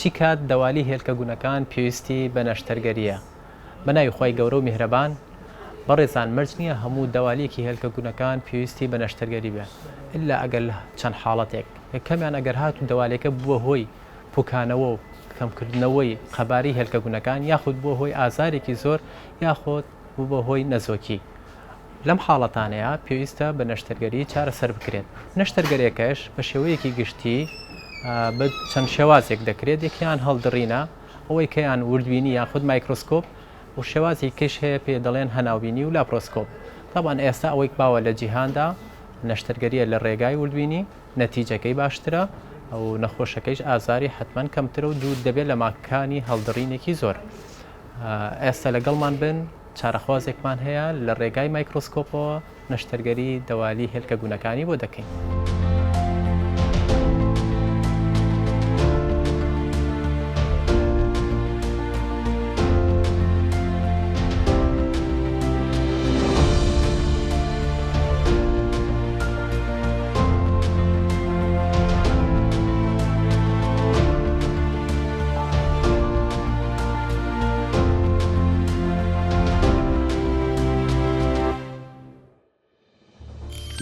چی کات دەوالی هێلکە گونەکان پێویستی بە نەشتەرگەرییە؟ بە ناوی خوای گەورە و میهرەبان بەڕێزان مەرج نییە هەموو دەوالیەکی هێلکە گونەکان پێویستی بە نەشتەرگەری بێ ئیلا ئەگەر لە چەند حاڵەتێک یەکەمیان ئەگەر هاتوو دەوالێکە بووە هۆی پوکانەوە و کەمکردنەوەی قەبارەی هێلکە گونەکان یاخود بووە هۆی ئازارێکی زۆر یاخود بووبە هۆی نەزۆکی لەم حاڵەتانەیا پێویستە بە نەشتەرگەری چارەسەر بکرێت. نەشتەرگەرێکەش بە شێوەیەکی گشتی بە چەند شێوازێک دەکرێت، یەکیان هەڵدڕینە، ئەوەی کەیان وردبینی یاخود مایکرۆسکۆپ و شێوازی کەش هەیە پێ دەڵێن هەناوبینی و لاپرۆسکۆپ. تەبعەن ئێستا ئەوەی باوە لە جیهاندا نەشتەرگەریە لە ڕێگای وردبینی، نەتیجەکەی باشترە و نەخۆشەکەیش ئازاری حەتمەن کەمترە و دوور دەبێت لە ماکانی هەڵدڕینێکی زۆر. ئێستا لەگەڵمان بن. چارەخوازێکمان هەیە لە ڕێگای مایکرۆسکۆپەوە نەشتەرگەری دەوالی هێلکە گونەکانی بۆ دەکەین.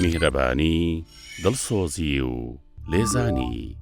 میهرەبانی، دڵسۆزی و لێزانی.